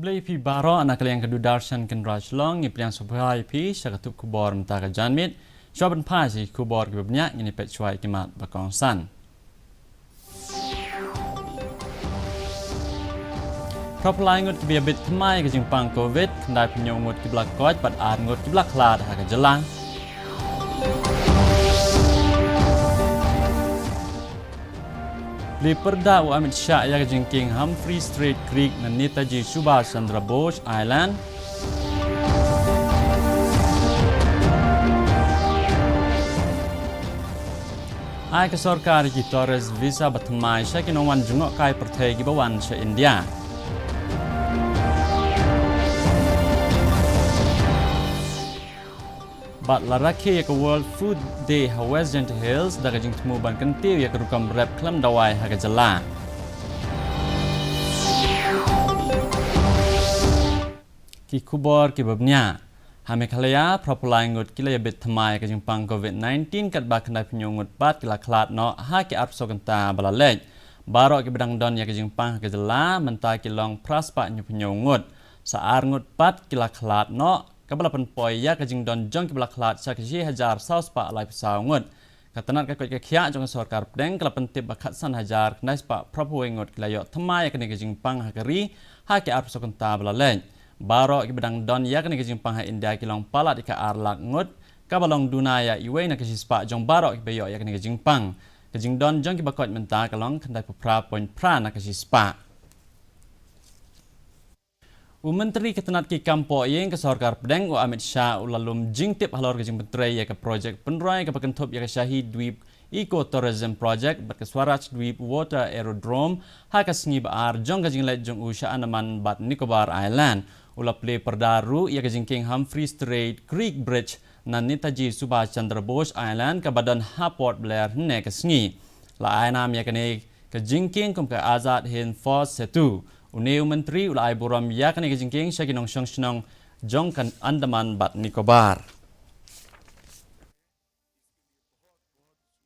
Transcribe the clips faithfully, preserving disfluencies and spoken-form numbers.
Khublei phi baroh na ka liang ka Doordarshan Kendra Shillong, ngi pdiang sngewbha ïa phi sha ka tup khubor mynta ka janmiet. Shuwa ban phai sha ki khubor kiba bniah, ngin ïa peit shuwa ïa ki mat ba kongsan. Phra phew lai ngut kiba ïa bit thymmai ïa ka jingpang Covid, khyndai phew hynñiew ngut kiba la koit bad ar ngut kiba la khlad ha ka jylla. Plie pyrda u Amit Shah ïa ka jingkieng Humphrey Strait Creek na Netaji Subhash Chandra Bose Island. Ai ka sorkar ïa ki tourist visa ba thymmai sha ki nongwan jngohkai pyrthei kiba wan sha India. Bad la rakhe ïa ka World Food Day ha West Jaintia Hills da ka jingthmu ban kyntiew ïa ka rukom rep khlem dawai ha ka jylla. Ki khubor kiba bniah. Ha Meghalaya, phra phew lai ngut ki la ïa bit thymmai ïa ka jingpang Covid nineteen, katba khyndai phew hynñiew ngut pat ki la khlad noh ha ki arphew saw kynta ba la leit. Baroh kiba dang don ïa ka jingpang ha ka jylla mynta ki long phra spah hynñiew phew hynñiew ngut. Sa ar ngut pat ki la khlad noh, kaba la pynpoi ïa ka jingdon jong kiba la khlad sha ka shi hajar saw spah laiphew saw ngut. Ka tnat ka koit ka khiah jong ka sorkar pdeng ka la pyntip ba khatsan hajar khyndai spah phra phew wei ngut ki la ïoh thymmai ïa kane ka jingpang ha ka ri ha ki arphew saw kynta ba la leit. Baroh kiba dang don ïa kane ka jingpang ha India ki long palat ïa ka ar lak ngut, kaba long duna ïa iwei na ka shispah jong baroh kiba ïoh ïa kane ka jingpang. Ka jingdon jong kiba koit mynta ka long khyndai phew phra point phra na ka shispah. U Myntri ka tnat ki kam pohïing ka sorkar pdeng u Amit Shah u la lum jingtip halor ka jingpyntrei ïa ka projek pynroi kaba kynthup ïa ka Shahid Dweep Eco Tourism Project bad ka Swaraj Dweep Water Aerodrome ha ka sngi ba ar jong ka jingleit jong u sha Andaman bad Nicobar Island. U la plie pyrda ruh ïa ka jingkieng Humphrey Strait Creek Bridge na Netaji Subhash Chandra Bose Island kaba don ha Port Blair hynne ka sngi. La ai nam ïa kane ka jingkieng kum ka Azad Hind Fauj Setu. Une u Myntri u la ai burom ïa kane ka jingkieng sha ki nongshong shnong jong ka Andaman bad Nicobar.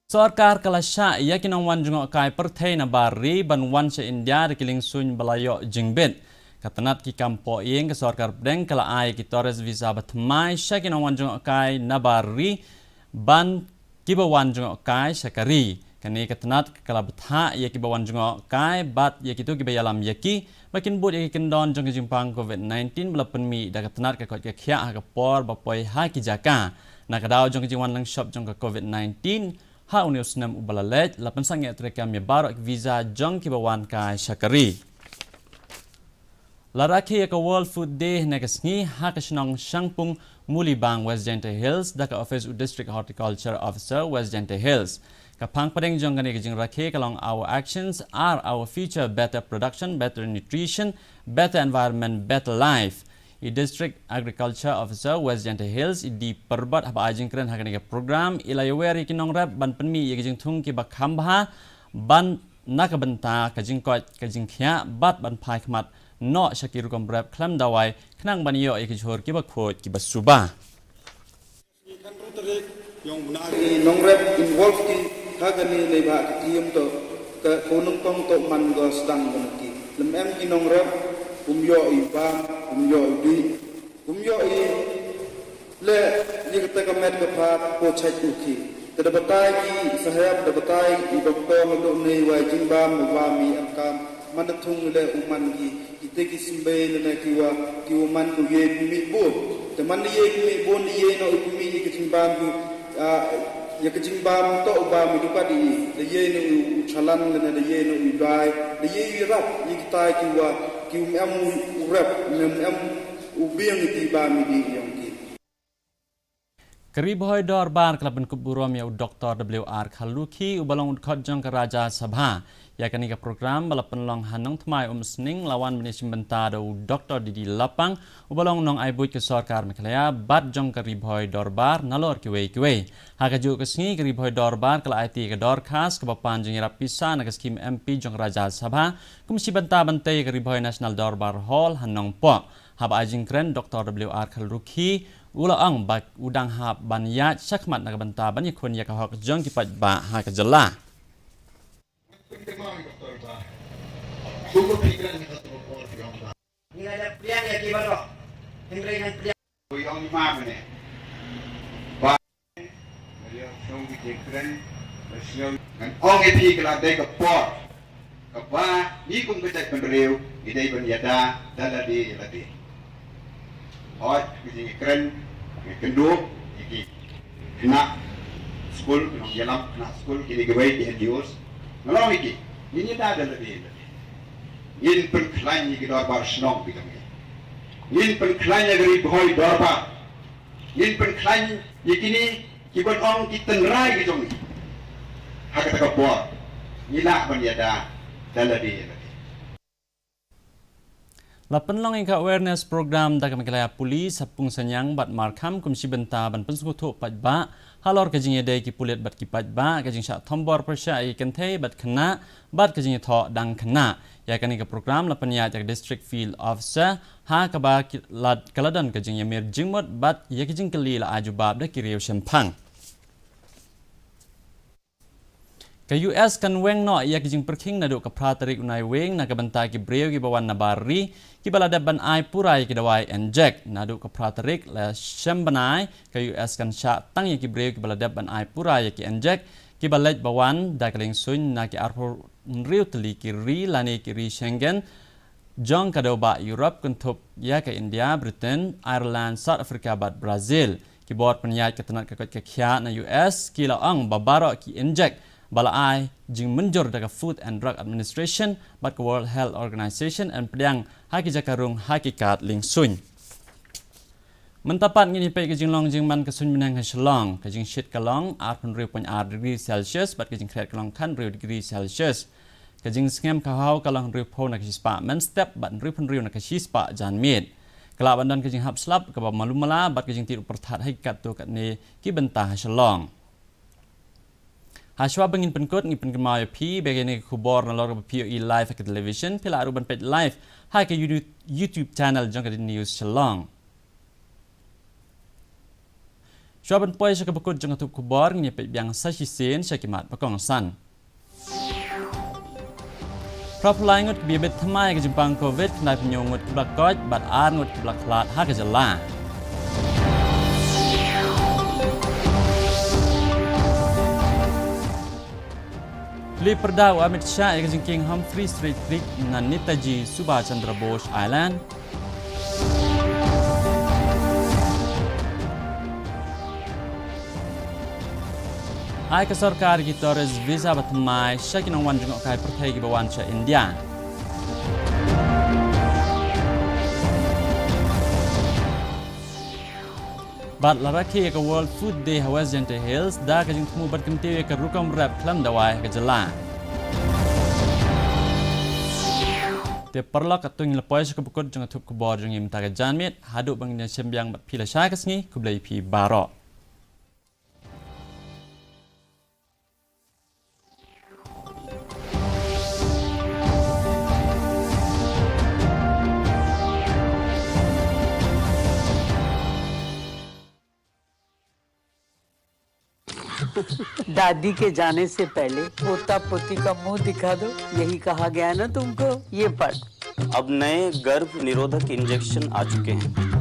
Sorkar ka la shah ïa ki nongwan jngohkai pyrthei na bar ri ban wan sha India da ki liengsuiñ ba la ïoh jingbit. Ka tnat ki kam pohïing ka sorkar pdeng ka la ai ki tourist visa ba thymmai sha ki nongwan jngohkai na bar ri ban kiba wan jngohkai sha ka ri. Kane ka tnat ka la bthah ïa kiba wan jngohkai bad ïa kito kiba ïalam ïa ki ba kin bud ïa ki kyndon jong ka jingpang Covid nineteen ba la pynmih da ka tnat ka koit ka khiah ha ka por ba poi ha ki jaka. Na ka daw jong ka jingwan lyngshop jong ka Covid nineteen ha une u snem uba la leit, la pynsangeh treikam ïa baroh ki visa jong kiba wan kai sha ka ri. La rakhe ïa ka World Food Day hynne ka sngi ha ka shnong Shangpung, Mulibang, West Jaintia Hills da ka office u District Horticulture Officer West Jaintia Hills. Ka phang pdeng jong kane ka jingrakhe ka long Our Actions Are Our Future, Better Production, Better Nutrition, Better Environment, Better Life. I District Agriculture Officer West Jaintia Hills i D Pyrbat haba ai jingkren ha kane ka program i la ïawer ïa ki nongrep ban pynmih ïa ki jingthung kiba kham bha ban na ka bynta ka jingkoit ka jingkhiah bad ban phai khmat noh sha ki rukom rep khlem dawai khnang ban ïoh ïa ki jhur kiba khuid kiba suba. Ngi khan ruh tarik yong bna ki nongrep involve ki ha kane neibhah ki tiam to ka ko nongpong to man ko sdang ko ki. Lem em ki nongrep kum ïoh i bam kum ïoh i bi kum ïoh i le ïa kata ka met ka pha ko chait u ki. Te da batai ki sahep da batai i doktor na dok nei wai jingbam bam i am kam man da thung le u man ki. Kita ki symbai lane ki wa ki wa man ku ye pynmih bun. Te man ye pynmih bun ye no pynmih ye ka jingbam ku, ah, ye ka jingbam to bam du ka di. Te ye no u chalan lane ye no u dai. Te ye u rap ye kita ki wa ki um em u rap, um em u biang ki bam di yong ki. Ka Ri Bhoi Dorbar ka la pynkup burom ïa u Doktor W R Kharlukhi uba long u dkhot jong ka Rajya Sabha. Ïa kane ka program ba la pynlong ha Nongthymmai Umsning la wan ban ïashim bynta da u Doktor D D Lapang uba long nongai buit ka sorkar Meghalaya bad jong ka Ri Bhoi Dorbar nalor kiwei kiwei. Ha kajuh ka sngi ka Ri Bhoi Dorbar ka la aiti ïa ka dorkhas kaba pan jingïarap pisa na ka skhim M P jong ka Rajya Sabha kum shi bynta ban tei ïa ka Ri Bhoi National Dorbar Hall ha Nongpoh. Haba ai jingkren Doktor W R Kharlukhi u la ong ba u dang hap ban ïaid shakhmat na ka bynta ban ïakhun ïa ka hok jong ki paidbah ha ka jylla. Ngi la Ngan pdiang ïa ki baroh. Hynrei ngan pdiang. Oi, ong ma mane. Ba, ngan ïa song ki jingkren, ngan song, ngan ong ïa phi ka la dei ka por kaba ngi kum ka jaitbynriew ngi dei ban ïada da lade ïa lade. Hooid, ki jingkren, ki kynduh, ki khynnah skul, ki nongïalam khynnah skul, kine kiwei ki N G Os. Nga la ong ïa ki, ngin ïada da lade ïa lade. Ngin pynkhlaiñ ïa ki dorbar shnong ki jong ngi. Ngin pynkhlaiñ ïa ka Ri Bhoi Dorbar. Ngin pynkhlaiñ ïa kine ki ban ong ki tynrai ki jong ngi. Ha kata ka por ngi lah ban ïada da lade ïa lade. La pynlong ïa ka awareness program da ka Meghalaya Police ha Pungsaniang bad Markham kum shi bynta ban pynsngewthuh paidbah halor ka jingïadei ki pulit bad ki paidbah, ka jingshah thombor pyrshah ïa ki kynthei bad khynnah bad ka jingïathoh dang khynnah. Ïa kane ka program la pynïaid da ka District Field Officer ha kaba ki la, ka la don ka jingïamir jingmut bad ïa ki jingkylli la ai jubab da ki riew shemphang. Ka U S kan weng noh ïa ki jingpyrkhing naduh ka phra tarik u Naiwieng na ka bynta ki briew kiba wan na bar ri kiba la dep ban ai pura ïa ki dawai injek. Naduh ka phra tarik la shem bnai, ka U S kan shah tang ïa ki briew kiba la dep ban ai pura ïa ki injek kiba leit ba wan da ka liengsuiñ na ki arphew hynriew tylli ki ri lane ki ri Schengen jong ka dewbah Europe, kynthup ïa ka India, Britain, Ireland, South Africa bad Brazil. Ki bor pynïaid ka tnat ka koit ka khiah na U S ki la ong ba baroh ki injek ba la ai jingmynjur da ka Food and Drug Administration bad ka World Health Organization yn pdiang ha ki jaka rung ha ki kad liengsuiñ. Mynta pat ngin ïa peit ka jinglong jingman ka suiñ bneng ha Shillong. Ka jingshit ka long arphew hynriew point ar degree Celsius bad ka jingkhriat ka long khathynriew degree Celsius. Ka jingsngem ka haw ka long hynriewphew na ka shispah mynstep bad hynriewphew hynriew na ka shispah janmiet. Ka lah ban don ka jinghap slap kaba malu mala bad ka jingtied u pyrthat ha ki katto katne ki bynta ha Shillong. Hashwa ba ngin pynkut, ngi pynkynmaw ïa phi ba kane ka khubor nalor kaba phi ïohi live ha ka television, phi lah ruh ban peit live ha ka YouTube, YouTube channel jong ka D D News Shillong. Shuwa ban poi sha kaba kut jong ka thup khubor, ngin ïa peit biang sa shisien sha ki mat ba kongsan. Phra phew lai ngut kiba ïabit thymmai ha ka jingpang Covid, khyndai phew hynñiew ngut kiba la koit bad ar ngut kiba la khlad ha ka jylla. Plie pyrda u Amit Shah ïa ka jingkieng Humphrey Street Creek na Netaji Subhash Chandra Bose Island. Ai ka sorkar ki tourist visa ba thymmai sha ki nongwan jngohkai pyrthei kiba wan sha India. Bad la rakhe ïa ka World Food Day ha West Jaiñtia Hills da ka jingthmu bad kyntiew ïa ka rukom rep khlem dawai ha ka jylla. Te paralok, katto ngi la poi sha kaba kut jong ka thup khubor jong ngi mynta ka janmiet, haduh ba ngin ïa shem biang bad phi lashai ka sngi, khublei phi baroh. दादी के जाने से पहले पोता पोती का मुंह दिखा दो, यही कहा गया ना तुमको। ये पढ़। अब नए गर्भ निरोधक इंजेक्शन आ चुके हैं।